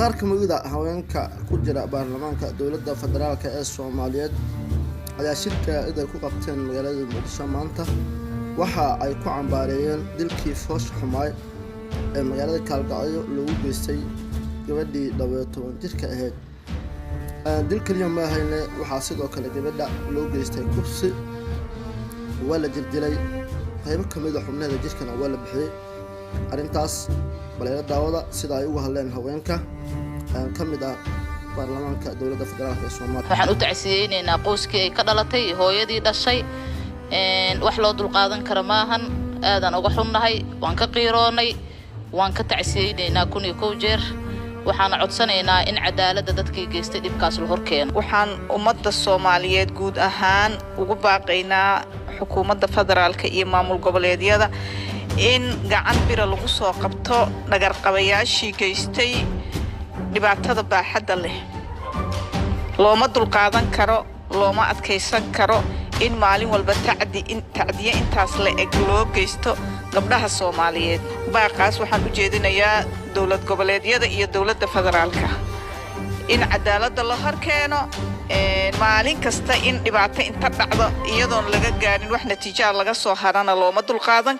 Qaar ka mid a haweenka ku jira baarlamaanka dowladda federaalk ee Soomaaliyeed ayaa shir jaraa'id ay ku qabteen magaalada Muqdisho maanta waxa ay ku cambaareeyeen dilkii foosha xumaay ee magaalada Kaalgacyo loogu geystay gabadhii 12 jirka ahayd. Dil keliya ma ahayne, waxaa sidoo kale gabadha loo geystay kufsi, waa la jirdilay, qaybo ka mid a xubnaheeda jirkana waa la bixiyey. Arrintaas baleelo daawada sida ay uga hadleen haweenka ka mid ah baarlamaanka dowladda federaalk ee Soomaaliya. Waxaan u tacsiyeynaynaa qoyskii ay ka dhalatay, hooyadii dhashay. Wax loo dulqaadan kara maahan. Aadaan uga xunnahay, waan ka qiiroonay, waan ka tacsiyeynaynaa 1001 jeer. Waxaana codsanaynaa in cadaaladda dadkii geystay dhibkaas la horkeeno. Waxaan ummadda Soomaaliyeed guud ahaan ugu baaqaynaa xukuumadda federaalka iyo maamul goboleedyada in gacan bira lagu soo qabto dhagarqabayaashii geystay dhibaatada baaxadda leh. Looma dulqaadan karo, looma adkaysan karo in maalin walba tacdi tacdiye intaas la eg loo geysto gabdhaha Soomaaliyeed. Baaqaas waxaan u jeedinayaa dowlad goboleedyada iyo dowladda federaalka in cadaaladda la hor keeno. Maalin kasta in dhibaato inta dhacdo iyadoon laga gaarin wax natiijaa laga soo harana looma dulqaadan.